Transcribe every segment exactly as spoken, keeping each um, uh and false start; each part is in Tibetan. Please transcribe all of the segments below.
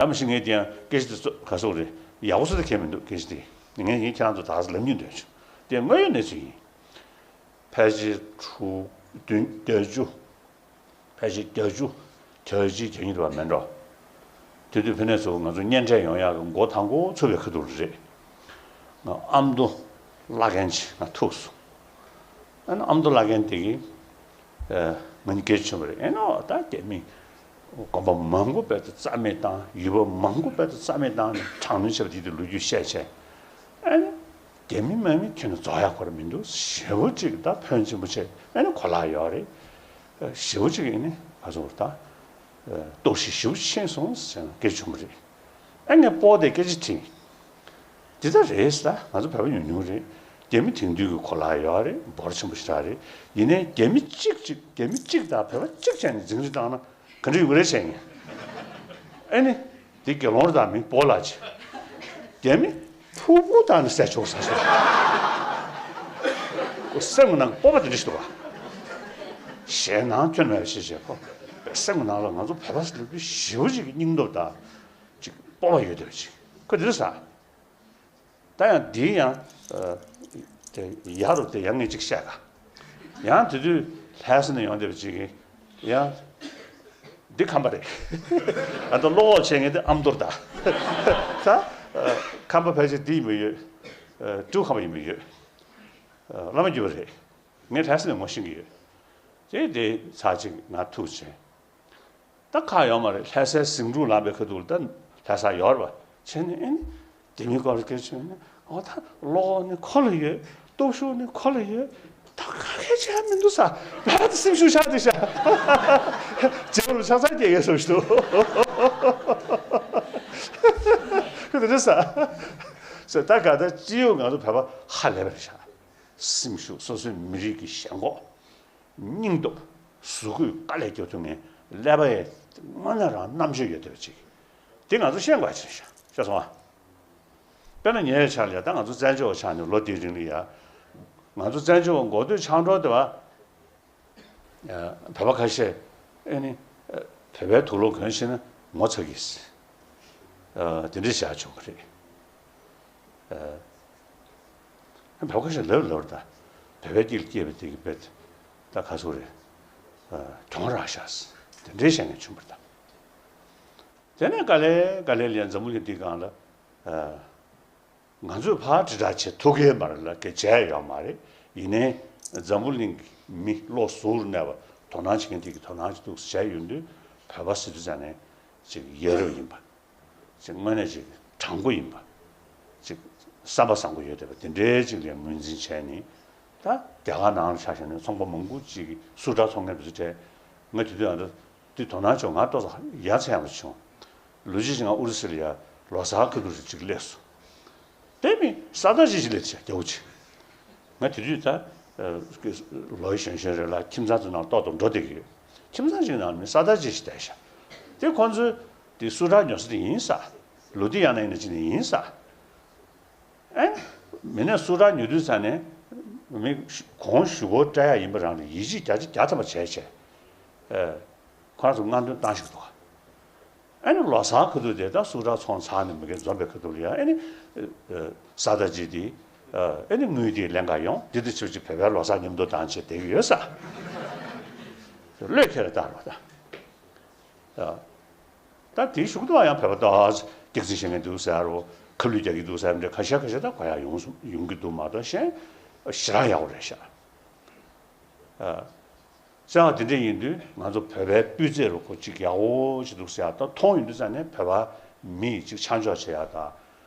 ཡ་མ་གཞི་ངས་དེ་ཡང་སྐད་ཆ་དེ་ཚོ་ག་སོག་རེད། ཡག་པོ་བཟོ་དེ་ཁྱད་མི་འདུག་སྐད་ཆ་དེ། ངས་ངས་ཁྱེད་རང་ཚོ་ད་ག་ཟེ་ལབ་སྙིང་འདོད་བྱུང་། དེ་དངོས་ཡོད་གནས་ཚུལ་ཡིན། ཕལ་ཆེར་དྲུག་བདུན་བརྒྱད་ཅུ། ཕལ་ཆེར་བརྒྱད་ཅུ་གྱ་གཅིག་གྱ་གཉིས་དུ་བ་མེད་འགྲོ། དེ་དུས་ཕ་ནས་ཚུར་ང་ཚོ་གཉེན་འཕྲད་ཡོང་ཡག་གི་འགོ་དང་པོ་ཚུགས་པའི་ཁ་ཐུག་རེད། ང་ཨ་མདོ་བླ་རྒན་ཅིག་ང་ཐུག་སོང་། ཨ་ནི་ཨ་མདོ་བླ་རྒན་དེ་གིས་ང་གཉིས་སྐད་ཆ་བྱུང་བ་རེད། ཨེ་ནོ་ད་རྒྱ་མི་དགོན་པ་མང་པོ་བར་དུ་རྩ་མེད་བཏང་། ཡུལ་བབ་མང་པོ་བར་དུ་རྩ་མེད་བཏང་ནས་དྲག་གནོན་བྱས་པ་དེ་དུས་ལོ་རྒྱུས་བཤད་བྱས། ཨ་ནི་རྒྱ་མི་དམག་མི་ཁྱོན་ནས་རྫོགས་ཡག་ཁོ་ར་མི་འདུག་ཞེ་པོ་ཅིག་ད་ཕོན་ཆེན་པོ་བྱས། ཨ་ནི་གོ་ལག་ཡོད་རེད། ཞེ་པོ་ཅིག་ཡིན་ནི་ང་ཚོ་ད་གཏོར་བཤིག་ཞེ་པོ་ཕྱིན་སོང་ཟེར་ནས་སྐད་ཆ་བྱུང་བ་རེད། ཨ་ངས་སྤོ་དེ་སྐད་ཆ་དྲིས། འདི་ལྟར་རེད་ཟེར། ད་ང་ཚོ་བོད་པ་ཉུང་ཉུང་རེད། རྒྱ་མི་དེང་དུས་ཀྱི་གོ་ལག་ཡོད་རེད། འབོར་ཆེན་པོ་ཞེ་དྲག་རེད། ཡིན་ནའི་རྒྱ་མི་གཅིག་གཅིག་རྒྱ་མི་གཅིག་དང་བོད་པ་གཅིག་བྱས་ནས་འཛིང་རེས་བཏང་ན་ག་འདྲ་ཡོང་གི་རེད་བྱས་ངས། ཨེ་ནི། དེ་དགེ་སློང་རེད། ད་མི་སྤོ་ལགས་ཀྱི། རྒྱ་མི་ཕུ་བོ་དང་ནི་བསད་ཆོག་ས་སོ། ཁོ་སེམས་ནང་སྤོབས་པ་དེ་འདྲ་ཞིག་འདུག་ག་ཞེད་སྣང་ཁྱོན་མེད་པ་ཞིག་བྱས། ཁོ་སེམས་ནང་ལ་ང་ཚོ་བོད་པ་ལབ་དུས་ཞེ་པོ་ཅིག་གི་སྙིང་སྟོབས་དང་ཅིག་སྤོབས་པ་ཡོད་བསྡད་པ་ཅིག་ཁོ་དེ་འདྲ་ཟེར། ད་ཡང་འདིའི་ཡང་ཨ་དེ་ཡ་རུ་དེ་ཡང་ངས་ཅིག་བཤད་ག་ཡང་དེ་དུས་ལྷ་ས་ནས་ཡོང་བསྡད་པ་ཅིག་གིས་ཡང་འདི་ཁམས་པ་རེད། ཨ་ད་བློ་ཁོག་ཆེ་ངས་འདི་ཨ་མདོར་ད། ད་ཨ་ཁམས་པ་ཕལ་ཆེར་འདི་ཡིན་པ་ཡོད། ཨ་སྤྲུལ་ཁམས་པ་ཡིན་པ་ཡོད། ཨ་བླ་མ་རྒྱུད་པ་རེད། ངས་ལྷ་ས་ནས་ངོ་ཤེས་ཀྱི་ཡོད། དེ་དེ་ཚར་གཅིག་ང་ཐུག་བྱས། ད་ཁག་ཡོད་མ་རེད། ལྷ་སའི་ཟིང་འཁྲུག་ལངས་པའི་ཁ་ཐུག་ལ་ད་ལྷ་ས་ཡོད་རེད་པ། བྱས་ནས་ཨེ་ནི་དེ་མིན་སྐོར་སྐད་ཆ་ནི་འོ་ད་བློ་ཁོག་ནི་ཁོ་ལ་ཡོད། སྟོབས་ཤུགས་ནི་ཁོ་ལ་ཡོད། ད་ག་གེ་བྱས་མི་འདུག་ས། ད་ད་སེམས་ཤུགས་ཆག་དེ་ཤ། རྗེ་བོ་ལ་ཆག་ཚར་སྐྱེ་ཡོད་བསམ་ཞིག་འདུག་ཁོ་དེ་འདྲ་ས། ས་ད་ག་ད་སྤྱི་ཡོངས་ང་ཚོ་བོད་པ་ཧ་ལས་པ་རེད་ཤག་སེམས་ཤུགས། སོ་སོའི་མི་རིགས་ཀྱི་ཞེན་ཁོག་སྙིང་སྟོབས། གཟུགས་པོས་དཀའ་ལས་རྒྱག་ཐུབ་མཁན་ཀླད་པ་ཡི་དངོས་གནས་རང་རྣམ་དཔྱོད་ཡོད་བསྡད་པ་ཅིག་དེ་ང་ཚོ་ཤེས་དགོས་ཅིག་ཤ་ཤེས་སོང་ཨ། དཔེར་ན་ངའི་ཆ་ལ་ཡ་ད་ང་ཚོ་བཙན་བྱོལ་བ་ཆགས་ནས་ལོ་འདིའི་རིང་ལ་ཡ། ང་ཚོ་བཙན་བྱོལ་བ་འགོ་སྟོད་ཆགས་འགྲོ་དེ་བ། བོད་པ་ཁ་ཤས་ཨེ་ནི་བོད་པའི་དུག་ལོག་གྱོན་ཤེས་ན་ངོ་ཚ་གི། དེ་འདྲའི་བྱ་བྱུང་བ་རེད། བོད་ཁ་ཤས་ལབ་ལབ་རེད། ད་བོད་པའི་དཀྱིལ་སྐྱེས་པ་དེ་གི་བེད་ད་ཁ་སུ་རེད། གྱོང་རག་ཤག་དེ་འདྲའི་བཤད་མཁན་བྱུང་བ་རེད། ད་དེ་ནས་དཀའ་ལས་དཀའ་ལས་ལ་འཛམ་བུ་གླིང་འདིའི་སྒང་ལ་ང་ཚོས་ཕར་དྲིལ་བསྒྲགས་བྱེད་ཐུབ་ཀྱི་མ་རེད་ལ་སྐད་ཆ་ཡོད་མ་རེད། ཡིན་ནའི་འཛམ་བུ་གླིང་གི་མི་བློ་གཟུ་བོར་གནས་པ་དོ་སྣང་བྱེད་མཁན་དེ་གི་དོ་སྣང་བྱེད་འདུག་བྱས་ཡོང་དུས་བོད་པ་ཟེར་དུས་ཙང་ནས་ཅིག་ཡ་རབས་ཡིན་པ། ཅིག་དངོས་གནས་ཅིག་དྲང་པོ་ཡིན་པ། ཅིག་བསམ་པ་བཟང་པོ་ཡོད་བསྡད་པ་དེ་འདྲའི་ཅིག་ལ་ངོས་འཛིན་བྱས་ནས། ད་རྒྱ་གར་ནང་ལ་ཆ་བཞག་ན་ཚོང་པ་མང་པོ་ཅིག་གིས་སུ་ཊར་ཚོང་མཁན་དེ་ཚོ་གྲས། ང་དེ་དུས་ཨ་འདྲ་དེ་དོ་སྣང་བྱུང་། ང་ཏོག་ཙམ་ཡ་མཚན་ཡང་བྱུང་། ལོ་གཅིག་ཅིག་ང་ཨུ་རུ་སུ་ལ་ཡ་ལོ་གསར་ཁ་ཐུག་རེ་ཅིག་སླེབས་སོང་། དེ་མིན་ས་ད་ཅི་ཞིག་སླེབས་ཤག་རྒྱ་བོ་ཅིག་ང་དེ་དུས་ད་ལོ་གཞོན་གཞོན་རེད་ལ་ཁྱིམ་ཚང་ཚོ་ནང་ཏོག་ཏོག་འགྲོ་བསྡད་ཀྱི་ཡོད། ཁྱིམ་ཚང་ཅིག་ནང་མི་ས་ད་ཅི་ཞིག་བསྡད་ཤག་དེ་ཁོང་ཚོས་དེ་སུ་ཊར་ཉོ་ས་དེ་ཡིན་ས། ལོ་དེ་ཡང་ན་ཡིན་ན་ཅི་ནས་ཡིན་ས། ཨེ། མི་ནས་སུ་ཊར་ཉོ་དུས་ཙང་ནས། མི་གོང་ཞུ་སྒོ་སྤྲད་ཡ་ཡིན་པ་རང་ལ་ཡིད་ཆེས་བརྒྱ་ཆ་བརྒྱ་ཐམ་པ་བྱས་བྱས། ཨེ། ཁོ་རང་ཚོ་སྔ་འདོན་བཏང་ཞིག་འདུག་ཨ་ནི་ལོ་གསར་ཁ་ཐུག་དེ་ད་སུ་ཊར་ཚོང་ཚར་ནས་མི་གེ་འཛོམས་པའི་ཁ་ཐུག་ལ་ཡ་ཨ་ནི། ཨེ། ས་ད་ཅི་དེ། ཨེ་ནི་དངུལ་དེ་ལེན་ག་ཡོང་། དེ་དུས་ཆོས་ཅིག་བོད་པའི་ལོ་གསར་མཉམ་དུ་བཏང་བྱས་བསྡད་ཀྱི་ཡོད་ས། བློས་འཁེལ་ལ་བཏང་རོགས་ད། ད་དེའི་གཞུག་ཏུ་ཡང་བོད་པ་ཏོག་ཙམ་སྐྱག་རྫུན་བཤད་མཁན་འདུག་ཟེར་རོ། ཁ་བསླུས་རྒྱག་གི་འདུག་ཟེར་འདྲ་ཁ་ཤས་ཁ་ཤས་ད་གོ་ཡ་ཡོང་སོང་། ཡོང་གི་འདུག་མ་གཏོགས་གཞན་ཞེ་དྲག་ཡག་པོ་རེད་ཤག་ཨ། ཙང་དེ་འདྲ་ཡིན་དུས་ང་ཚོ་བོད་པའི་སྤུས་ཚད་རུ་ཁོ་གཅིག་ཡག་པོ་ཅིག་འདུག་ཟེར་ཡ་ད་མཐོང་ཡོང་དུས་ཙང་ནས་བོད་པ་མི་ཡིས་གཅིག་ཆ་འཇོག་བྱེད་ཡ་དང་།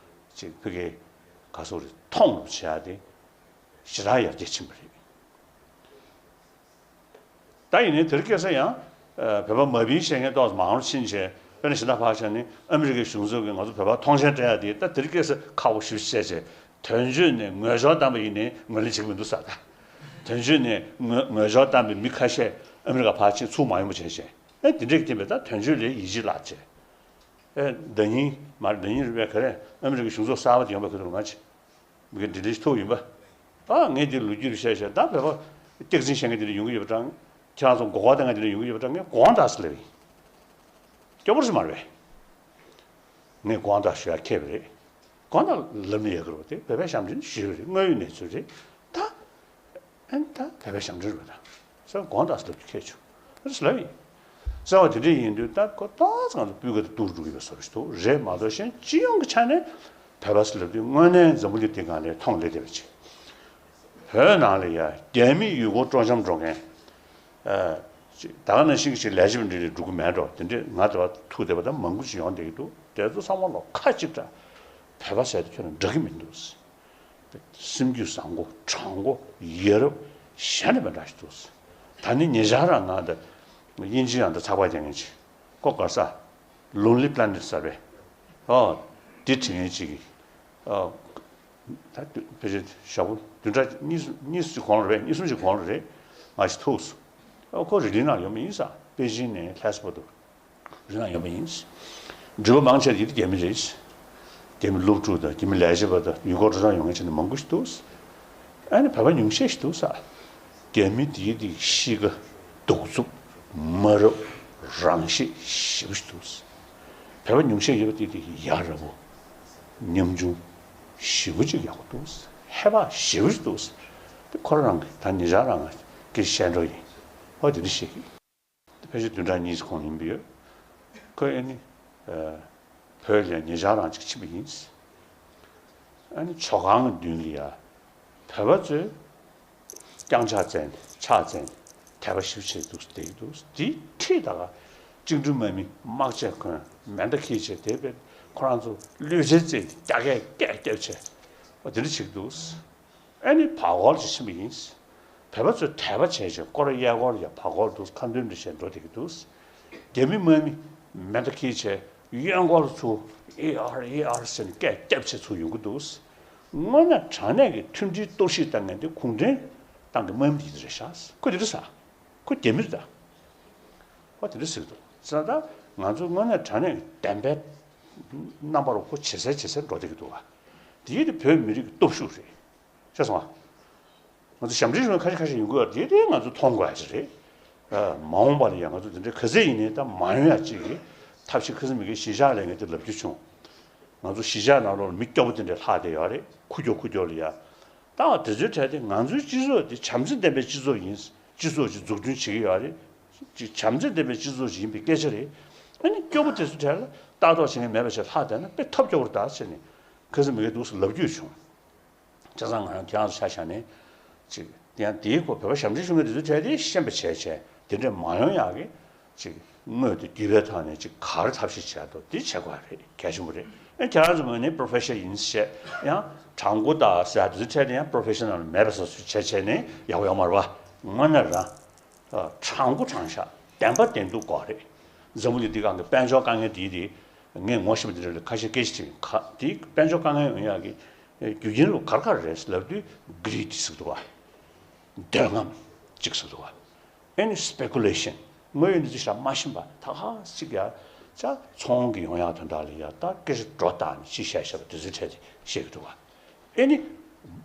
གཅིག་ཕ་གི་ག་སོག་རེད། མཐོང་རུ་བྱེད་ཡ་དེ་ཞེ་དྲག་ཡར་རྒྱས་ཕྱིན་པ་རེད། ད་ཡིན་ནའི་དེར་སྐྱེས་ས་ཡང་། ཨ། བོད་པ་མ་བིན་བཤད་མཁན་ཏོག་ཙམ་མང་རུ་ཕྱིན་བྱས། དཔེར་ན་གཞན་དག་ཕར་བཞག་ནས་ཨ་མི་རི་ཀའི་གཞུང་ཚབ་ཀྱིས་ང་ཚོ་བོད་པར་མཐོང་མཆན་སྤྲད་ཡ་དེ་ད་དེར་སྐྱེས་ས་ཁག་པོ་ཞེ་པོ་བཤད་བྱས། དོན་གཅོད་ནས་ངོས་སྦྱོར་བཏང་པ་ཡིན་ནའི་ངོས་ལེན་བྱེད་ཀྱི་མི་འདུག་ས། ད་དོན་གཅོད་ནས་ངོས་ངོས་སྦྱོར་བཏང་པའི་མི་ཁ་ཤས་ཨ་མི་རི་ཀ་ཕར་ཕྱིན་ཚུར་མ་ཡོང་བ་བྱས་བྱས། ཨེ་དེ་འདྲས་ཀྱི་རྐྱེན་པས་ད་དོན་གཅོད་ལ་ཡིད་ཆེས་བརླག་བྱས། ཨེ་ཟླ་ཉིན་མར་ཟླ་ཉིན་རེ་བས་ག་རེ་ཨ་མི་རི་ཀའི་གཞུང་ཚབ་གསར་པ་དེ་ཡོང་པའི་ཁ་ཐུག་ང་ཅི། མི་གི་འདི་འདྲའི་ཐུག་ཡིན་པ། ཨ་ངས་འདི་ལོ་རྒྱུས་རེ་བཤད་བཤད་ད་བོད་པ་སྐྱག་རྫུན་བཤད་མཁན་འདི་འདྲ་ཡོང་གི་ཡོད་པ་དྲང་། ཁྱེད་རང་ཚོ་མགོ་སྐོར་བཏང་མཁན་འདི་འདྲ་ཡོང་གི་ཡོད་པ་དྲང་། ངས་དགོངས་དག་ཟེར་ལབ་ཡིན། སྐྱོ་པོ་རེད་མ་རེད་ ངས་དགོངས་དག་ཞུ་ཡ་ཁེལ་བ་རེད། དགོངས་དག་ལབ་ནས་ཡོད་ཀྱི་རེད་པ། དེ་བོད་པའི་ཞབས་འདྲེན་ཞུས་པ་རེད། དངོས་ཡོད་གནས་ཚུལ་རེད་ད། ཨན་ད་བོད་པའི་ཞབས་འདྲེན་རེད་པ་ད། སོ་དགོངས་དག་ལབ་རྒྱུ་ཁེལ་བྱུང་། ཨ་ནི་ལབ་ཡིན། གསལ་བ་དེ་འདྲ་ཡིན་དུས་ད་ཁོ་ཏོག་ཙམ་ང་ཚོ་སྤུས་ཀ་དེ་སྡུག་རུ་འགྲོ་གི་ཡོད་པའི་བཟོ་འདྲ་ཞིག་འདུག་རེད་མ་གཏོགས་གཞན་སྤྱི་ཡོངས་ཀྱི་ཆ་ནས་བོད་པ་ཟེར་ལབ་དུས་དངོས་གནས་འཛམ་བུ་གླིང་འདི་སྒང་ནས་མཐོང་སླེབས་བསྡད་པ་ཅིག་བོད་ནང་ལ་ཡ་རྒྱ་མི་ཡུལ་སྐོར་སྤྲོ་འཆམ་འགྲོ་མཁན། ཨ་ཅིག་ད་ག་ནང་བཞིན་གྱི་ཅིག་ལས་བྱེད་པ་འདྲ་འདྲ་འགྲོ་གི་མེད་འགྲོ། དེ་འདྲས་ང་དེ་བ་ཐུག་བསྡད་པ་ད་མང་པོ་ཅིག་ཡོང་བསྡད་ཀྱི་འདུག་དེ་ཚོ་ཚང་མ་ལོག་ཁ་གཅིག་གྲགས་བོད་པ་ཟེར་དེ་ཁྱོན་ནས་འདྲ་གི་མི་འདུག་སེམས་རྒྱུད་བཟང་པོ་དྲང་པོ་ཡ་རབས་གཞན་ནས་མི་འདྲ་ཞིག་འདུག་ད་ནི་ཉེ་ཆར་རང་ང་ད་དབྱིན་ཇི་ཡང་ད་ཚགས་པར་རྒྱག་མཁན་ཅིག་ཁོ་ག་ས་Lonely Planet ཟེར་བས། ཨོ་དེ་བྲིས་མཁན་ཅིག་གིས། ཨོ། ད་དུ་ཕལ་ཆེར་ཞག་པོ་བདུན་ཕྲག་གཉིས་གཉིས་ཅིག་གོང་ལ་རེད། གཉིས་གསུམ་ཅིག་གོང་ལ་རེད། ང་ཞིག་ཐུག་སོང་། ཨོ་ཁོ་རི་ལི་ནང་ཡོད་མ་ཡིན་ས། པེ་ཅིན་ནས་ལྷ་ས་བར་དུ་རི་ནང་ཡོད་མ་ཡིན། འགྲུལ་པ་མང་ཆེ་ཡིན་རྒྱ་མི་རེད། རྒྱ་མི་སློབ་ཕྲུག་དང་རྒྱ་མི་ལས་བྱེད་པ་དང་ཡུལ་སྐོར་སྤྲོ་འཆམ་ཡོང་མཁན་ཆ་ནས་མང་པོ་ཞིག་འདུག་ཨ་ནི་བོད་པ་ཉུང་ཤས་ཤིག་འདུག་ས། རྒྱ་མི་དེའི་དེ་གཤིས་ཀ་གདུག་རྩུབ་མ་རབས་རང་ཤེད་ཞེ་པོ་ཞིག་འདུག་བོད་པ་ཉུང་ཤས་ཡོད་པ་དེ་དེ་ཡ་རབས་པོ། ཉམ་ཆུང་ཞེ་པོ་ཅིག་ཡག་པོ་འདུག་ཧེ་བག་ཞེ་པོ་ཅིག་འདུག་དེ་ཁོ་རང་གིས་ད་ཉེ་ཆར་རང་ང་སྐད་ཆ་བཤད་འགྲོ་ཡིན། ཨོ་དེ་འདྲ་བཤད་ཀྱི། ཕལ་ཆེར་བདུན་ཕྲག་གཉིས་གོང་ཡིན་པ་ཡོད། ཁོས་ཨ་ནི། ཨ། བོད་ལ་ཉེ་ཆར་རང་ཅིག་ཕྱིན་པ་ཡིན། ཨ་ནི་ཇོ་ཁང་གི་མདུན་ལ་ཡ། བོད་པ་ཚོས་རྐྱང་ཕྱག་བཙལ་ནས་ཕྱག་བཙལ་ནས་དད་པ་ཞིབ་བྱེད་འདུག་བསྡད་ཀྱི་འདུག་དེའི་འཁྲིས་ད་ག་བཅིངས་འགྲོལ་དམག་མི་དམག་ཆས་གོན་མེ་མདའ་འཁྱེར་བྱས་དེ་བས་ཁོ་རང་ཚོ་གློད་བྱེད་རྩེད་ཀྱག་ཀྱག་ཀྱག་བྱས། ཨ་དེ་འདྲ་བྱེད་ཀྱི་འདུག་ཨ་ནི་བར་སྐོར་ཅིག་ཕྱིན་པ་ཡིན། བོད་པ་ཚོས་དད་པ་བྱས་བྱས་སྐོར་གཡས་སྐོར་ཡ་བར་སྐོར་དུ་ཁ་འདོན་འདྲ་བྱས་འགྲོ་བསྡད་ཀྱི་འདུག་རྒྱ་མི་དམག་མི་མེ་མདའ་འཁྱེར་བྱས་གཡོན་སྐོར་ཚུར་ཨེ་ཨར་ཨེ་ཨར་ཟེར་ནས་སྐད་བརྒྱབ་བྱས་ཚུར་ཡོང་གི་འདུག་དངོས་གནས་དྲང་གནས་ཀྱི་མཐུན་སྒྲིལ་གཏོར་བཤིག་བཏང་མཁན་དེ་གུང་ཁྲན་ཏང་གི་དམག་མི་དེ་རེད་ཤག་ཁོ་དེ་འདྲ་ཟ། ཁོ་རྒྱ་མི་རེད་ད། ཁོ་དེ་འདྲ་ཟེར་གི་འདུག་ཙང་ད་ང་ཚོ་དངོས་གནས་དྲང་གནས་ཀྱི་བདེན་པའི་རྣམ་པར་ཁོ་ཇེ་གསལ་ཇེ་གསལ་འགྲོ་བསྡད་ཀྱི་འདུག་བ། དེ་ཡིན་དུས་བོད་མི་རིགས་ཀྱི་སྟོབས་ཤུགས་རེད། ཤེས་སོང་ང་། ང་ཚོ་ཞབས་འདྲེན་ཞུ་མཁན་ཁ་ཤས་ཁ་ཤས་ཡོང་གི་ཡོད་རེད། དེ་དེ་ང་ཚོ་མཐོང་དགོས་ཡ་ཅིག་རེད། ཨ། མ་འོངས་པ་ལ་ཡང་ང་ཚོ་དེ་འདྲའི་ག་ཚད་ཡིན་ནའི་ད་མ་ཡོང་ཡ་ཅིག་གི་ཐབས་ཤེས། ཁ་སང་མི་ཁའི་གཞིས་ཆགས་ལས་ངས་དེ་ལབ་རྒྱུ་བྱུང་། ང་ཚོ་གཞིས་ཆགས་ནང་ལོགས་ལ་མི་སྐྱོ་པོ་དེ་འདྲ་ལྷག་བསྡད་ཡོད་རེད། ཁུག་ཀྱོག་ཁུག་ཀྱོག་ལ་ཡ། ད་དེ་ཚོའི་གྲས་དེ་ང་ཚོའི་སྤྱི་ཚོགས་དེ་བྱམས་བརྩེ་ལྡན་པའི་སྤྱི་ཚོགས་ཡིན། སྤྱི་ཚོགས་ཅིག་འཛུགས་སྐྲུན་བྱེད་ཀྱི་ཡོད་རེད། ཅིག་བྱམས་བརྩེ་ལྡན་པའི་སྤྱི་ཚོགས་ཅིག་ཡིན་པའི་སྐད་ཆ་རེད། ཨ་ནི་སྐྱོ་པོ་དེ་ཚོའི་གྲས་ལ་ལྟ་རྟོག་བྱེད་མཁན་མེད་པ་ཞིག་ལྷག་བསྡད་ན་དཔེ་ཐབས་སྐྱོ་པོ་རེད་ད་ཟེར་ནས་ཁ་སང་མི་ཁའི་འདུག་སེ་ལབ་རྒྱུ་བྱུང་། བྱས་ཙང་ང་རང་ཁྱེད་རང་ཚོ་ཆ་བཞག་ནས་ཅིག་ཡང་དེའི་སྐོར་བོད་པ་ཞབས་འདྲེན་ཞུ་མཁན་དེ་ཚོའི་གྲས་དེ་ཤེས་པ་བྱས་བྱས་དེ་འདྲས་མ་ཡོང་ཡག་གི་ཅིག་དངོས་དེ་བརྒྱུད་པའི་ཐོག་ནས་ཅིག་ག་རེ་ཐབས་ཤེས་བྱས་འདུག་འདི་བྱེད་དགོས་རེད། གལ་ཆེན་པོ་རེད། ཨེ་ཁྱེད་རང་ཚོ་ངོས་ནས་པོ་རོ་ཕེ་ཤ་ནལ་ཡིན་བྱས་ཡང་དྲང་པོ་དང་ཟེར་ཡ་དེ་ཚོའི་གྲས་དེ་ཡང་པོ་རོ་ཕེ་ཤ་ནལ་མེད་པ་བཟོ་བྱས་བྱས་ནས་ཡག་པོ་ཡོད་མ་རེད་བ། དངོས་གནས་རང་། དྲང་པོ་དྲང་བཞག་བདེན་པ་བདེན་ཐུག་དགོས་རེད། འཛམ་བུ་གླིང་འདི་སྒང་གི་དཔལ་འབྱོར་དཀའ་ངལ་འདི་དེ་ངས་ངོ་ཤེས་པ་འདི་འདྲ་ལ་ཁ་ཤས་སྐད་ཆ་དྲིས། ཁ་འདི་དཔལ་འབྱོར་དཀའ་ངལ་ཡོང་ཡག་གི་རྒྱུ་རྐྱེན་ལོ་ག་རེ་ག་རེ་རེད་ལབ་དུས་གྷི་རིཌ་ཟེར་འདུག་བ། འདོད་རྔམ་གཅིག་ཟེར་འདུག་བ། ཨེ་ནི་སི་པེ་ཀུ་ལེ་ཤན། དངོས་ཡོད་གནས་ཚུལ་ཞིག་མ་ཤེས་པ་ད་ག་ཅིག་ཡ་ཅག་ཚོང་གི་ཡོང་ཡག་དོན་དག་ལ་ཡ་ད་སྐད་ཆ་སྒྲོ་བཏགས་ནས་ཅི་བཤད་བཤད་པ་དེ་ཚོའི་གྲས་དེ་བཤད་ཀྱི་འདུག་བ། ཨེ་ནི་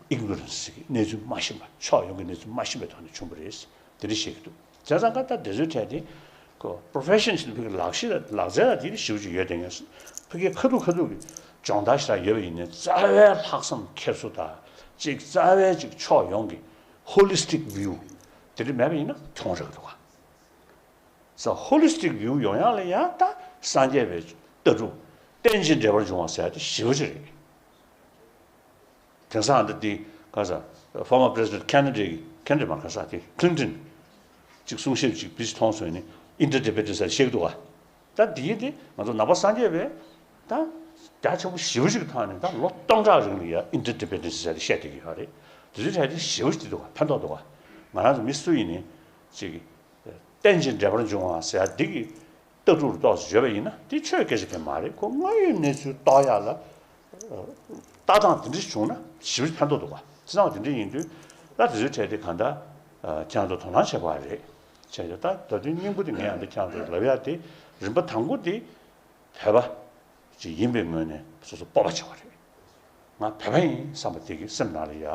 ཨིག་ནོ་རན་སི་གི་གནས་ཚུལ་མ་ཤེས་པ། ཕྱོགས་ཡོངས་ཀྱི་གནས་ཚུལ་མ་ཤེས་པའི་ཐོག་ནས་བྱུང་བ་རེད། དེ་འདྲ་བཤད་ཀྱི་འདུག་བྱས་ཙང་ཀ་ད་དེ་ཚོའི་གྲས་དེ་ཁོ་པོ་རོ་ཕེ་ཤན་ཞིག་ཕ་གི་ལག་ཤེས་ལག་རྩལ་ལ་དེ་ཞེ་པོ་ཅིག་ཡོད་དེ། ངས་ཕ་གི་ཁ་ཐུག་ཁ་ཐུག་གི་སྦྱོང་བརྡར་ཞིག་ཡོད་པ་ཡིན་ནའི་རྩ་བའི་ལྷག་བསམ་འཁྱེར་སོ་དང་ཅིག་རྩ་བའི་ཅིག་ཕྱོགས་ཡོངས་ཀྱི་ཧོ་ལི་སི་ཊིག་བིའུ་དེ་འདྲ་མེད་པ་ཡིན་ན་ཁྱོང་རག་གི་འདུག་ག་ས་ཧོ་ལི་སི་ཊིག་བིའུ་ཡོང་ཡག་ལ་ཡ་ད་སངས་རྒྱས་པའི་ལྟ་གྲུབ་རྟེན་ཅིང་འབྲེལ་པར་འབྱུང་བ་ཟེར་ཡ་དེ་ཞེ་པོ་ཅིག་རེད། དེང་སང་འདི་དེ་ག་ས་ཕོར་མར་པི་རེ་སི་ཌེན་ཊི་ཁེ་ན་ཌ་གི་ཁེ་ན་ཌ་མ་ག་ས་དེ་ཀི་ལིན་ཊོན་ཅིག་གསུང་བཤད་ཅིག་བི་ཇི་མཐོང་སོང་ནས་ཨིན་ཊར་ཌི་པེན་ཌེན་སི་ཟེར་བཤད་ཀྱི་འདུག་ག་ད་འདི་དེ་ང་ཚོ་ནང་པ་སངས་རྒྱས་པས་ད་རྒྱ་ཆེན་པོ་ཞེ་པོ་ཞིག་གི་ཐོག་ནས་ད་ལོ་སྟོང་ཕྲག་རིང་ལ་ཡ་ཨིན་ཊར་ཌི་པེན་ཌེན་སི་ཟེར་ཏེ་བཤད་བསྡད་ཀྱི་ཡོད་རེད། དེ་ཚོའི་གྲས་དེ་ཞེ་པོ་ཞིག་འདུག་ག་ཕན་ཐོགས་འདུག་ག་ང་རང་ཚོ་མི་སུ་ཡིན་ནའི་ཅིག་རྟེན་ཅིང་འབྲེལ་པར་འབྱུང་བ་ཟེར་ཡ་འདི་གི་ལྟ་གྲུབ་ཏོག་ཙམ་ཡོད་པ་ཡིན་ན་དེ་ཆོས་སྐད་ཆ་དེ་མ་རེད། ཁོ་དངོས་ཡོད་གནས་ཚུལ་རྟོགས་ཡག་ལ་ལྟ་སྟངས་དེ་འདྲ་བྱུང་ན་ཞེ་པོ་ཕན་ཐོགས་འདུག་ག་བྱས་ཙང་དེ་འདྲ་ཡིན་དུས་ད་དེ་ཚོའི་གྲས་དེ་གང་ལྟར་ཁྱེད་རང་ཚོ་དོ་སྣང་བྱེད་དགོས་རེད། བྱས་ཙང་ད་ད་དུང་སྙིང་པོ་དེ་ངས་ཡང་ད་ཁྱེད་རང་ཚོར་ལབ་ཡག་དེ་རིམ་པ་དང་པོ་དེ་བོད་པ་ཅིག་ཡིན་པའི་ངོས་ནས་སོ་སོ་སྤོབས་པ་བྱེད་དགོས་རེད། ང་བོད་པ་ཡིན་བསམ་པ་དེ་གི་སེམས་ནང་ལ་ཡ་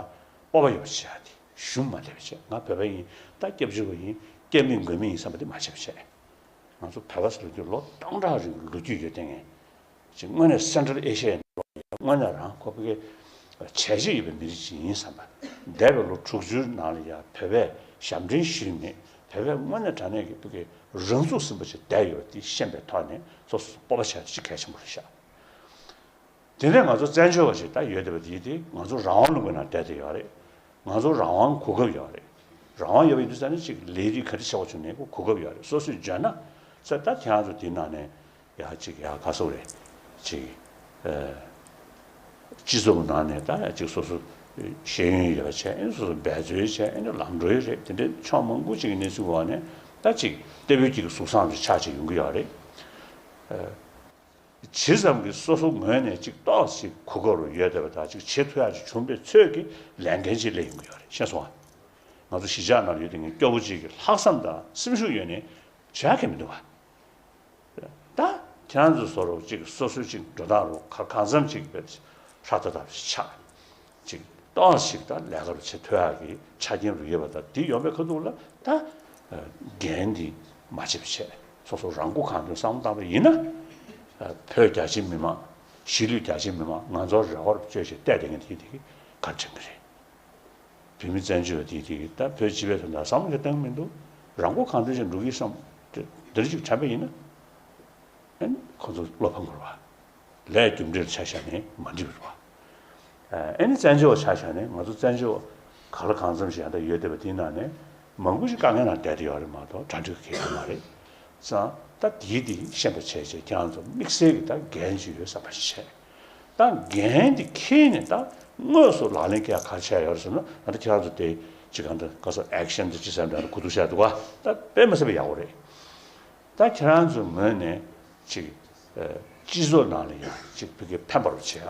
སྤོབས་པ་ཡོད་པ་བྱེད་ཡག་དེ་ཞུམ་མ་བསྡད་པ་བྱེད། ང་བོད་པ་ཡིན་ད་སྐྱབས་བཅོལ་བ་ཡིན་སྐྱབས་མེད་མགོན་མེད་ཡིན་བསམ་པ་དེ་མ་བྱེད་པ་བྱེད། ང་ཚོ་བོད་པ་ཟེར་དུས་ལོ་སྟོང་ཕྲག་རིང་ལོ་རྒྱུས་ཡོད་དེ་ངས་ ཅིག་དངོས་གནས་Central Asia ཡི་ནང་ལོགས་ཡ་དངོས་གནས་རང་ཁོ་ཕ་གི་བྱས་རྗེས་ཡོད་པའི་མི་རིགས་ཅིག་ཡིན་བསམ་པ། འདས་པའི་ལོ་དྲུག་ཅུའི་ནང་ལ་ཡ་བོད་པས་ཞབས་འདྲེན་ཞུས་མེད། བོད་པས་དངོས་གནས་དྲང་གནས་ཀྱི་ཕ་གི་རང་ཚུགས་ཟིན་པ་ཅིག་བསྡད་ཡོད་པ་དེ་ཤེས་པའི་ཐོག་ནས་སོ་སོ་སྤོབས་པ་བྱས་ཏེ་ཅིག་གལ་ཆེན་པོ་རེད་ཤག་དེ་ནས་ང་ཚོ་བཙན་བྱོལ་བ་ཞིག་ད་ཡོད་བསྡད་པ་དེ་དེ་ང་ཚོ་རང་དབང་ལུང་པའི་ནང་བསྡད་བསྡད་ཡོད་རེད། ང་ཚོ་རང་དབང་གོ་སྐབས་ཡོད་རེད། རང་དབང་ཡོད་པ་ཡིན་དུས་ཙང་ནས་ཅིག་ལས་རིགས་ག་རེ་བྱེད་དགོས་བྱུང་ནས་གོ་སྐབས་ཡོད་རེད། སོ་སོས་འཇོན་ན་ས་ད་ཁྱེད་རང་ཚོ་དེའི་ནང་ནས་ཡ་ཅིག་ཡ་ག་སོག་རེད། ཅིག་ཨ་སྤྱི་ཚོགས་ནང་ནས་ད་ཡ་ཅིག་སོ་སོ་ཤེས་ཡོན་ཡོད་པ་བྱས། ཨེ་སོ་སོ་འབད་རྩོལ་བྱས། ཨེ་ནས་ལམ་འགྲོ་ཡི་རེད། དེ་འདྲའི་ཕྱོགས་མང་པོ་ཅིག་གི་གནས་ཚུལ་འོག་ནས་ད་ཅིག་ལྟ་བུའི་ཅིག་གཟུགས་བཟང་ཅིག་ཆགས་ཅིག་ཡོང་གི་ཡོད་རེད། ཨ། ཇི་ཙམ་གྱིས་སོ་སོ་ངོས་ནས་ཅིག་ཏོག་ཙམ་གོ་སྐབས་རུ་ཡོད་བསྡད་པ་དང་ཅིག་བྱེད་ཐུབ་ཡག་ཅིག་བྱུང་བའི་ཚོད་ཀྱིས་ལས་འགན་ཅིག་སླེབས་ཡོང་གི་ཡོད་རེད། ཤེས་སོང་ཨ། ང་ཚོ་གཞིས་ཆགས་ནང་ལ་ཡོད་དུས་ངས་སྐྱོ་པོ་ཅིག་གིས་ལྷག་བསམ་དང་སེམས་ཤུགས་ཡོད་ནས་བྱ་གི་མི་འདུག་བ། ད་ཁྱེད་རང་ཚོ་བཟོ་རོགས་ཅིག་སོ་སོའི་ཅིག་འགྲོ་སྟངས་རུ་ག་གང་འཚམ་ཅིག་བས་ཧྲ་ཐག་ཐག་ཆགས། ཅིག་ཏོག་ཞིག་ད་ལས་ཀ་རུ་བྱེད་ཐུབ་ཡག་གི་ཆ་རྐྱེན་རུ་ཡོད་པ་དང་དེ་ཡོང་བའི་ཁ་ཐུག་ལ་ད་འགན་འདི་མ་བརྗེད་པ་བྱས། སོ་སོ་རང་མགོ་གང་ཐོན་བསམ་བློ་བཏང་བ་ཡིན་ན། བོད་རྒྱ་ཆེའི་མི་མང་། གཞིས་ལུས་རྒྱ་ཆེའི་མི་མང་ང་ཚོར་རེ་བ་རུ་བཅོལ་ཞིག་བལྟས་བསྡད་མཁན་དེ་དེ་ག་དྲན་གི་རེད། བོད་མི་བཙན་བྱོལ་བ་དེ་དེ་ད་བོད་སྤྱི་པའི་དོན་དག་བསམ་བློ་གཏོང་མི་འདུག་རང་མགོ་གང་ཐོན་ཞིག་འགྲོ་གི་བསམ། དེ་འདྲ་ཅིག་དྲན་པ་ཡིན་ན། ཨ་ནི་ཁོ་ཚོ་བློ་ཕམ་དགོས་པ། ལས་རྒྱུ་འབྲས་ལ་ཆ་བཞག་ནས་མ་འགྲིག་པ་རེད་པ། ཨ་ནི་བཙན་བྱོལ་བ་ཆ་བཞག་ནས་ང་ཚོ་བཙན་བྱོལ་བ་ག་ལ་གང་འཚམ་ཞིག་ཡང་ད་ཡོད་བསྡད་པ་དེའི་ནང་ནས་མང་པོ་ཞིག་དཀའ་ངལ་ནང་བསྡད་དེ་ཡོད་རེད་མ་གཏོགས་གྲ་སྒྲིག་གི་ཡོད་མ་རེད། ཙང་ད་དེའི་དེ་ཤེས་པ་བྱས་བྱས་ཁྱེད་རང་ཚོ་དམིགས་བསལ་གྱི་ད་འགན་ཅིག་ཡོད་བསམ་པ་ཞིག་བྱས། ད་འགན་དེ་འཁྱེར་ནས་ད་དངོས་སུ་ལག་ལེན་འཁེལ་ཡག་ག་རེ་བྱས་ཡོད་རེད་ཟེར་ན། ད་ལྟ་ཁྱེད་རང་ཚོ་དེ་ཅིག་གང་ལྟར་ག་ས་ཨེག་ཤན་དེ་ཅི་ཟེར་འདྲ་གོ་ཐུག་བྱས་འདུག་ག་ད་དཔེ་མི་སྲིད་པ་ཡག་པོ་རེད། ད་ཁྱེད་རང་ཚོའི་ངོས་ནས་ཅིག་ཨ་སྤྱི་ཚོགས་ནང་ལ་ཡང་ཅིག་ཕ་གི་ཕན་པ་རུ་བྱེད་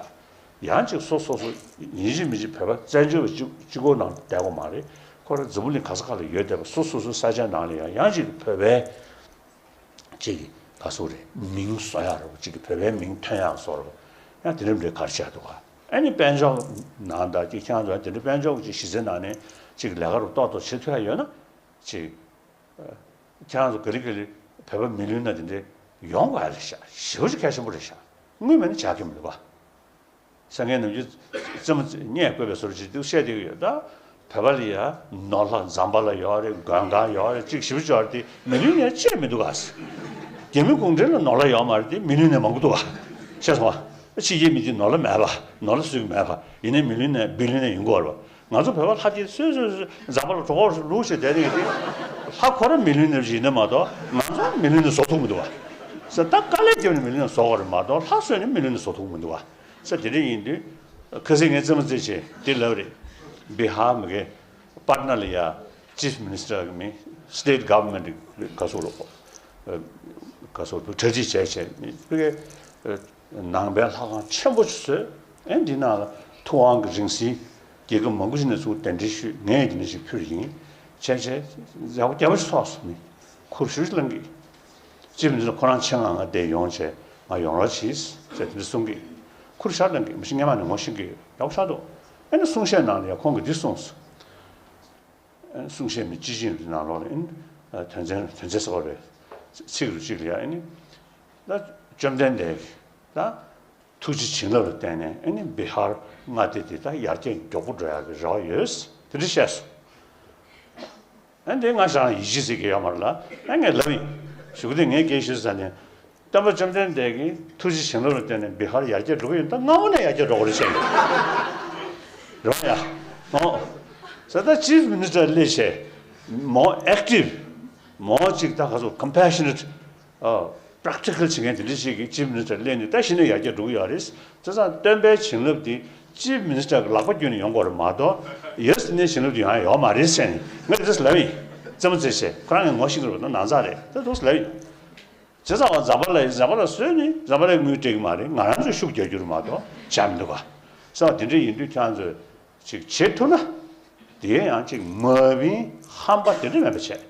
ཡ། ཡང་ཅིག་སོ་སོ་སོ་ཡིན་གཅིག་མིན་གཅིག་བོད་པ་བཙན་བྱོལ་བ་གཅིག་གཅིག་པོ་ནང་བསྡད་དགོས་མ་རེད། ཁོ་རང་འཛམ་བུ་གླིང་ག་ས་ག་ལ་ཡོད་བསྡད་པ་སོ་སོ་སོའི་ས་ཆ་ནང་ལ་ཡང་ཡང་ཅིག་བོད་པའི་ཅིག་ག་སོ་རེད། མིང་བཟོ་ཡག་རེད་པ། ཅིག་བོད་པའི་མིང་ཐོན་ཡག་བཟོ་རེད་པ། ཡང་དེ་འདྲ་འདྲ་ག་རེ་བྱས་འདུག་ག་ཨ་ནི་དཔལ་འབྱོར་ནང་ད་ཅིག་ཁྱེད་རང་ཚོ་དེ་འདྲ་དཔལ་འབྱོར་གྱི་གཞི་རྩའི་ནང་ནས་ཅིག་ལས་ཀ་རུ་ཏོག་ཏོག་བྱེད་ཐུབ་ཡག་ཡོད་ན། ཅིག་ཨ་ཁྱེད་རང་ཚོ་ག་ལེ་ག་ལེ་བོད་པ་མི་ལུས་ན་དེ་འདྲ་ཡོང་དགོས་ཡག་རེད་ཤག་ཞེ་པོ་ཅིག་གལ་ཆེན་པོ་རེད་ཤག་དངུལ་མེད་ན་བྱ་གི་མི་འདུག་ག་སངས་རྒྱས་ནམ་རྒྱུན་རྩེད་མོ་རྙེད་བཀོད་པའི་བཟོ་འདྲ་ཅིག་འདུག་བཤད་བསྡད་ཀྱི་ཡོད་ད། བོད་པ་ལ་ཡ་ནོར་ལྷ་འཛམ་བྷ་ལ་ཡོད་རེད། མགོན་ཁང་ཡོད་རེད། ཅིག་ཞེ་པོ་ཅིག་ཡོད་རེད་དེ་མི་ལུས་ནས་ཅི་ཡང་མི་འདུག་ག་རྒྱ་མི་གུང་ཁྲན་ལ་ནོར་ལྷ་ཡོད་མ་རེད་དེ་མི་ལུས་ནས་མང་པོ་འདུག་ག་ཤེས་སོང་ཨ། ཕྱི་རྒྱལ་མི་དེ་ནོར་ལྷ་མེད་པ། ནོར་ལྷ་སུས་མེད་པ་ཡིན་ནའི་མི་ལུས་ནས་བི་ལི་ཡ་ནེར་ཡོང་གི་ཡོད་རེད་པ། ང་ཚོ་བོད་པ་ལྷ་སྐྱིད་སོས་སོས་སོས་འཛམ་བྷ་ལ་གྲོགས་པོ་ལུག་བྱས་བསྡད་ནས་དེ་ལྷ་ཁོ་རང་མི་ལུས་ནས་ཡིན་ནའི་མ་གཏོགས་ང་ཚོ་མི་ལུས་ནས་བཟོ་ཐུབ་མི་འདུག་ག་ས་ད་དཀའ་ལས་བརྒྱབ་ནས་མི་ལུས་ནས་བཟོ་དགོས་རེད་མ་གཏོགས་ལྷ་གསོས་ནས་མི་ལུས་ནས་བཟོ་ཐུབ་མི་འདུག་ག་ས་དེ་འདྲ་ཡིན་དུས། ཁ་སང་ངས་རྩེད་མོ་རྩེད་བྱས་དེ་ལབ་རེད། བི་ཧར་མི་གེ་པཊ་ན་ལ་ཡ་ཅིཕ་མི་ནི་སི་ཊར་གི་མི་སི་ཊེཊ་གྷ་ཝར་མེན་ཊི་ག་སོགས་ལ་ག་སོགས་དུ་གྲ་སྒྲིག་བྱས་བྱས་མི་ཕ་གི་ནང་པའི་ལྷ་ཁང་ཆེན་པོ་ཞིག་བཟོས། ཨེ་འདི་ནང་ལ་ཐུབ་དབང་གི་རིང་བསྲེལ་རྒྱལ་ཁབ་མང་པོ་ཞིག་ནས་ཚུར་གདན་འདྲེན་ཞུས། ངས་འདི་འདྲ་ཞིག་ཕུལ་ཡིན། བྱས་བྱས་ཡག་པོ་རྒྱ་པོ་ཞིག་ཚོགས་སོང་ནི་ཁུར་ཞུ་ཞིག་བླངས་གི་ཅིབ་འདི་ལ་ཁོ་རང་ཆེད་མངགས་ང་འདིར་ཡོང་བྱས་ང་ཡོང་རོགས་གྱིས་ཟེར་དེ་འདྲ་གསུང་གི་ཁུར་ཤར་བླངས་གི་མི་ཤེས་སྔན་མ་ནས་ངོ་ཤེས་ཀྱི་ཡག་པོ་ཆགས་འདུག་ཨ་ནི་གསུང་བཤད་ནང་ལ་ཡང་ཁོང་གིས་འདི་གསུངས་སོང་། གསུང་བཤད་མི་སྤྱི་བྱིངས་རེ་ནང་ལོགས་ལ་ཨ་ནི་དོན་ཚན་དོན་ཚན་གསར་པ་རེད། ཚིག་རུ་གཅིག་ལ་ཡང་ཨ་ནི་ད་བཅོམ་ལྡན་འདས་ཀྱིས་ད་ཐུགས་རྗེ་བྱིན་རླབས་ལ་བརྟེན་ནས་ཨ་ནི་བི་ཧར་མངའ་སྡེ་འདི་ད་ཡར་རྒྱས་མགྱོགས་པོ་འགྲོ་ཡག་གི་རེ་བ་ཡོད། དེ་འདྲ་བཤད་སོང་། ཨ་འདི་ང་ཞང་ཡིད་ཆེས་ཟེར་གྱི་ཡོད་མ་རེད་ལ། ཨ་ངས་ལབ་ཡིན། གཞུག་གུ་དེ་ངས་སྐད་ཞུས་ཟ་ནས། སྟོན་པ་བཅོམ་ལྡན་འདས་ཀྱིས་ཐུགས་རྗེ་བྱིན་རླབས་ལ་བརྟེན་ནས་བི་ཧར་ཡར་རྒྱས་འགྲོ་གི་ཡོད། ད་སྔ་མོ་ནས་ཡར་རྒྱས་འགྲོ་གི་རེད་བཤད་ཡིན། རེད་བ་ཡ། ཨོ། ས་ད་ཅིབ་མི་ནི་སི་ཊར་སླེབས་བྱས། མོ་ཨེག་ཊིབ། མོ་ཅིག་ད་ག་ཚོད་ཀམ་པེ་ཤ་ནེཊ། ཨོ། པྲེག་ཊི་ཀལ་བྱེད་མཁན་དེ་འདྲ་ཞིག་གིས་ཅིབ་མི་ནི་སི་ཊར་སླེབས་ནས་ད་གཞི་ནས་ཡར་རྒྱས་འགྲོ་གི་ཡོད་རེད། བྱས་ཙང་སྟོན་པའི་བྱིན་རླབས་དེ་ཅིབ་མི་ནི་སི་ཊར་གི་ལག་པ་བརྒྱུད་ནས་ཡོང་དགོས་རེད་མ་གཏོགས། ཡ་སི་ནས་བྱིན་རླབས་དེ་ཡོང་ཡ་ཡོད་མ་རེད་ཟེར་ནས་ང་དེ་འདྲ་ལབ་ཡིན། རྩེད་མོ་རྩེ་བྱས་ཁོ་རང་གིས་ངོ་ཤེས་ཀྱི་རེད་པ། ད་ནང་ཚགས་རེད། ད་འདུག་ལབ་ཡིན། བྱས་ཙང་བ་འཛམ་བྷ་ལ་ཡིན། འཛམ་བྷ་ལ་བཟོས་ནི་འཛམ་བྷ་ལའི་དངུལ་སྤྲད་ཀྱི་མ་རེད། ང་རང་ཚོས་ཤུགས་རྒྱག་རྒྱུ་རེད་མ་གཏོགས་བྱ་མི་འདུག་ག་ས་དེ་འདྲ་ཡིན་དུས་ཁྱེད་རང་ཚོས་ཅིག་བྱེད་ཐུབ་ན། དེ་ཡང་ཅིག་མ་བིན་ཧམ་པ་དེ་འདྲ་མེད་པ་བྱས།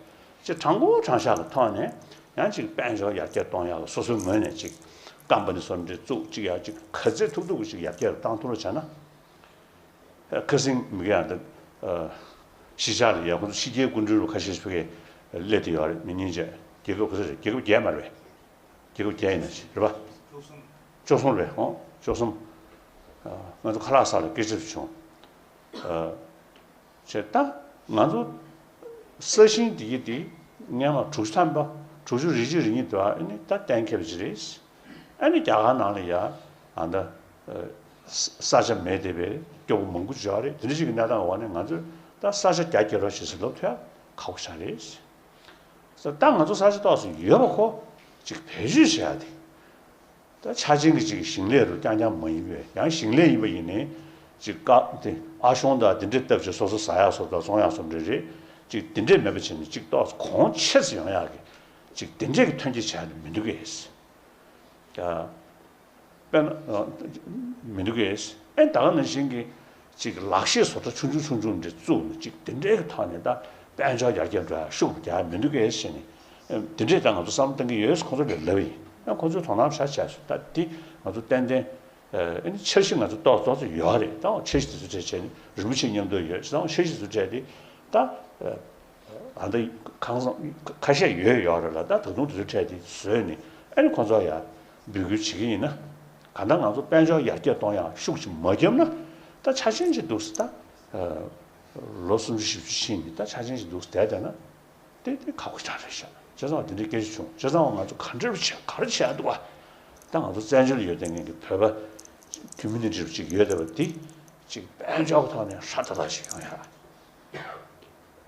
ཅིག་དྲང་པོ་དྲང་བཞག་གི་ཐོག་ནས་ཡང་ཅིག་དཔལ་འབྱོར་ཡར་རྒྱས་གཏོང་ཡག་ལ་སོ་སོའི་ངོས་ནས་ཅིག་ཀམ་པ་ནི་བཟོ་འདྲ་བཙུགས། ཅིག་ཡང་ཅིག་ག་ཚད་ཐུབ་ཐུབ་ཀྱིས་ཅིག་ཡར་རྒྱས་ལ་བཏང་ཐུབ་ལ་བྱས་ན། ཁ་སང་མི་ག་ཡང་འདི་གཞིས་ཆགས་ལ་ཡ་ཁོང་ཚོ་ཕྱི་རྒྱལ་སྐུ་མགྲོན་རུ་ཁ་ཤས་ཤིག་ཕ་གིར་སླེབས་བསྡད་ཡོད་རེད། མི་ཉིན་བྱས་རྒྱལ་ཁབ་ག་ཚོད་རེད། རྒྱལ་ཁབ་བརྒྱད་མ་རེད་པས། རྒྱལ་ཁབ་བརྒྱད་ཡིན་ན་ཞིག་རེད་པ། བཅུ་གསུམ་རེད་ཧོ། བཅུ་གསུམ། ཨ། ང་ཚོ་ཁ་ལག་ཟ་ལ་སྐད་ཆ་བྱུང་། ཨ། བྱས་ད་ང་ཚོ་ས་ཞིང་འདི་གི་འདི་སྔན་མ་དྲུག་ཅུ་ཐམ་པ་དྲུག་ཅུ་རེ་གཅིག་རེ་གཉིས་དུ་ཨ་ནི་ད་གཏན་འཁེལ་བ་ཅིག་རེད། ཨ་ནི་རྒྱ་གར་ནང་ལ་ཡ་ཨ་ད་ས་ཆ་མེད་བསྡད་པའི་སྐྱོ་པོ་མང་པོ་ཅིག་ཡོད་རེད། དེ་འདྲ་ཞིག་གི་གནས་སྟངས་འོག་ནས་ང་ཚོས་ད་ས་ཆ་རྒྱ་སྐྱེད་རོགས་བྱེད་ཟེར་ལབ་ཐུབ་ཡ་ཁག་པོ་ཆགས་རེད། ད་ང་ཚོ་ས་ཆ་ཏོག་ཙམ་ཡོད་པ་ཁོ་ཅིག་བེད་སྤྱོད་བྱེད་ཡ་དེ། ད་ཆ་ཆེན་གྱི་ཅིག་ཞིང་ལས་རུ་རྐྱང་རྐྱང་མ་ཡིན་པས། ཡང་ཞིང་ལས་ཡིན་པ་ཡིན་ནའི་ཅིག་ཀ་དེ་ཨ་གཞོང་དང་དེ་འདྲས་བཏབ་བྱས་སོ་སོ་ཟ་ཡག་སོ་དང་བཙོང་ཡག་སོ་འདྲ་རེད། ཅིག་དེ་འདྲས་མེད་པ་བྱས་ནས་ཅིག་ཏོག་ཙམ་གོང་ཆེ་ཙམ་ཡོང་ཡག་གི་ཅིག་དེ་འདྲས་ཀྱི་ཐོན་སྐྱེད་བྱས་ནས་མི་འདུག་གས། ད་དཔེར་ན་མི་འདུག་གས། ཨེ་ད་ག་ནང་བཞིན་གྱི་ཅིག་ལག་ཤེས་བཟོ་གྲྭ་ཆུང་ཆུང་ཆུང་ཆུང་འདྲ་བཙུགས་ནས་ཅིག་དེ་འདྲའི་གི་ཐོག་ནས་ད་དཔལ་འབྱོར་ཡར་རྒྱས་འགྲོ་ཡ་ཤུགས་རྒྱག་མི་འདུག་གས་ཟེར་ནས། ཨེ་དེ་འདྲས་ད་ང་ཚོ་བསམ་བློ་གཏོང་གི་ཡོད་ཁོང་ཚོ་ལ་ལབ་ཡིན། ཨེ་ཁོང་ཚོས་དོ་སྣང་ཧྲ་བྱས་སོང་། ད་འདི་ང་ཚོ་ཏན་ཏན་ཨེ་ནི་འཆར་གཞི་ང་ཚོ་ཏོག་ཏོག་ཙམ་ཡོད་རེད། ད་འཆར་གཞི་དེ་ཚོ་གྲས་བྱས་ནས་རིན་པོ་ཆེ་མཉམ་དུ་ཡོད་ཙང་འཆར་གཞི་དེ་ཚོ་གྲས་དེ་ད་ཨ་ད་གང་ཁ་ཤས་ཡོད་ཡོད་རེད་ལ། ད་ད་དུང་དེ་ཚོ་གྲས་དེ་བཟོས་ནས་ཨེ་ནི་ཁོང་ཚོ་ཡ་འབོད་སྐུལ་བྱེད་ཀྱི་ཡིན་ན། གང་ལྟར་ང་ཚོ་དཔལ་འབྱོར་ཡར་རྒྱས་གཏོང་ཡག་ཤུགས་ཅིག་མ་བརྒྱབ་ན་ད་ཆ་ཆེན་ཅིག་འདུག་ཟེར། ད་ལོ་སུམ་ཅུ་བཞི་བཅུ་ཕྱིན་ནས་ད་ཆ་ཆེན་ཅིག་འདུག་ཟེར་བསྡད་བསྡད་ན་དེ་དེ་ཁག་པོ་ཆགས་རེད་ཤག་བྱས་ཙང་དེ་འདྲའི་སྐད་ཆ་བྱུང་། བྱས་ཙང་ང་ཚོ་ག་འདྲ་བྱས་ག་རེ་བྱས་འདུག་བ། ད་ང་ཚོ་བཙན་བྱོལ་ལ་ཡོད་བསྡད་མཁན་གྱི་བོད་པ་ཁོ་མུ་ནི་ཊི་ཅིག་ཡོད་བསྡད་པ་འདི་ཅིག་དཔལ་འབྱོར་གྱི་ཐོག་ནས་ཧྲ་ཏག་ཏག་ཅིག་ཡོང་ཡག་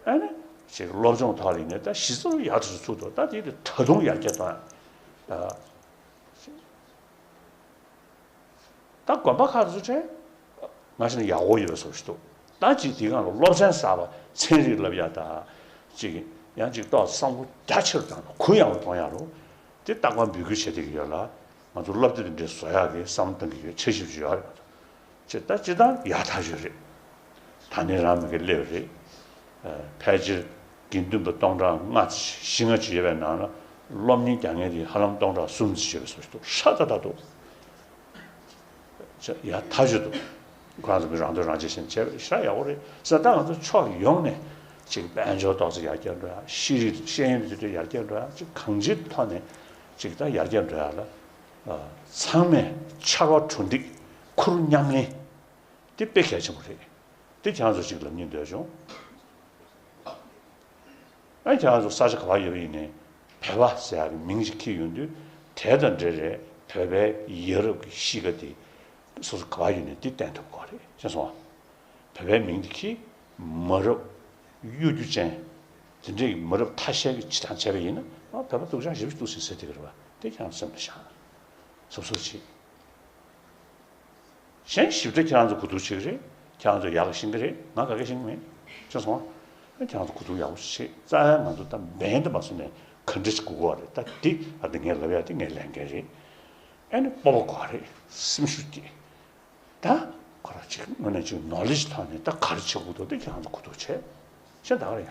ཨ་ནི་ཅིག་སློབ་སྦྱོང་ཐོག་ལ་ཡིན་ནའི་ད་གཞི་རྩ་ཡག་ཏུ་ཚུགས་འདུག་ད་དེ་དེ་ད་དུང་ཡར་རྒྱས་གཏོང་ཡག་ད་དགོན་པ་ཁག་ཏུ་ཚུགས་བྱས་ང་ཞིག་ན་ཡག་པོ་ཡོད་པའི་བཟོ་ཞིག་འདུག་ད་ཅིག་དེའི་སྒང་ལ་སློབ་ཚན་གསར་པ་ཚན་རིག་བསླབ་ཡག་ད་ཅིག་ཡང་ཅིག་ཏོག་བསམ་བློ་རྒྱ་ཆེ་རུ་བཏང་ནས་གུ་ཡངས་པོ་གཏོང་ཡག་རུ་དེ་རྟག་པར་འབོད་སྐུལ་བྱེད་བསྡད་ཀྱི་ཡོད་ལ། ང་ཚོ་སློབ་དེབ་དེ་འདྲའི་བཟོ་ཡག་གི་བསམ་བློ་གཏོང་གི་ཡོད། འཆར་གཞི་ཅིག་ཡོད་རེད། ཅེས་ད་ཅི་ལྟར་ཡག་ཐག་ཆོད་རེད། ད་ནི་རང་མི་གི་སླེབས་རེད། ཨ། ཕལ་ཆེར་དགེ་འདུན་པ་སྟོང་ཕྲག་ལྔ་ཙམ་བཞི་ལྔ་ཙམ་ཡོད་པའི་ནང་ལ་སློབ་གཉེར་རྒྱག་མཁན་དེ་ཧ་ལམ་སྟོང་ཕྲག་གསུམ་ཙམ་ཡོད་པའི་བཟོ་ཞིག་འདུག་ཧྲ་ཏག་ཏག་འདུག་ཅེས་ཡག་ཐག་ཆོད་འདུག་ཁོ་རང་ཚོ་མི་རང་འདོད་རང་བྱེད་བྱས་ནས་བྱས་པ་ཞེ་དྲག་ཡག་པོ་རེད་ཟེར། ད་ང་ཚོ་ཕྱོགས་ཡོངས་ནས་ཅིག་དཔལ་འབྱོར་ཏོག་ཙམ་ཡར་རྒྱས་འགྲོ་ཡག་ཤེས་རིག་ཤེས་ཡོན་དེ་ཚོ་ཡར་རྒྱས་འགྲོ་ཡག་ཅིག་གང་ཅིའི་ཐོག་ནས་ཅིག་ད་ཡར་རྒྱས་འགྲོ་ཡག་ལ། ཨ། ཚང་མས་ཕྱར་བ་གྲུ་འདེགས་ཁུར་མཉམ་ལེན་དེ་དཔེ་གལ་ཆེན་པོ་རེད། དེ་ཁྱེད་རང་ཚོ་ཅིག་ལབ་སྙིང་འདོད་བྱུང་། ཨ། ཁྱེད་རང་ཚོ་ས་ཆ་ག་པར་ཡོད་པ་ཡིན་ནའི་བོད་པ་ཟེར་ཡག་གི་མིང་ཞིག་འཁྱེར་ཡོང་དུས་དེ་དང་འབྲེལ་རེད། བོད་པའི་ཡ་རབས་ཀྱི་གཤིས་ཀ་དེ་སོ་སོ་ག་པར་ཡོད་ནའི་དེ་བསྟན་ཐུབ་དགོས་རེད། ཤེས་སོང་ཨ། བོད་པའི་མིང་དེ་གིས་མ་རབས་གཡོ་སྒྱུ་ཅན་དེ་འདྲའི་མ་རབས་ཐ་ཤལ་གྱི་བྱེད་སྟངས་བྱས་པ་ཡིན་ན། ཨ། བོད་པ་སྡུག་ཅག་ཞེ་པོ་ཅིག་འདུག་ཟེར་ཟེར་བསྡད་ཀྱི་རེད་པ། དེ་ཁྱེད་རང་སེམས་ལ་བཞག་སོ་སོར་བྱེད། གཞན་ཞིབ་ཕྲ་ཁྱེད་རང་ཚོ་གོ་བསྡུར་བྱེད་ཀྱི་རེད། ཁྱེད་རང་ཚོ་ཡག་ག་ཤེས་ཀྱི་རེད། ང་ག་གེ་ཤེས་ཀྱི་མེད། ཤེས་སོང་ཨ། ཁྱེད་རང་ཚོ་གོ་བསྡུར་ཡག་པོ་བྱེད། རྩ་བའི་ང་ཚོ་ད་འབེན་དུ་མ་སོང་ནས་ག་འདྲ་ཞིག་དགོས་ཀྱི་རེད། ད་འདི་ཨ་འདི་ངས་ལབ་ཡག་འདི་ངའི་ལས་འགན་རེད། ཨ་ནི་སྤོབས་པ་དགོས་རེད། སེམས་ཤུགས་སྐྱེད། ད་ཁོ་རང་ཅིག་དངོས་གནས་ཅིག་ནོ་ལེ་ཇི་ཐོག་ནས་ད་ག་རེ་བྱེད་དགོས་འདུག་དེ་ཁྱེད་རང་ཚོ་གོ་བསྡུར་བྱེད། ཤེས་ད་ག་རེ་ཡ།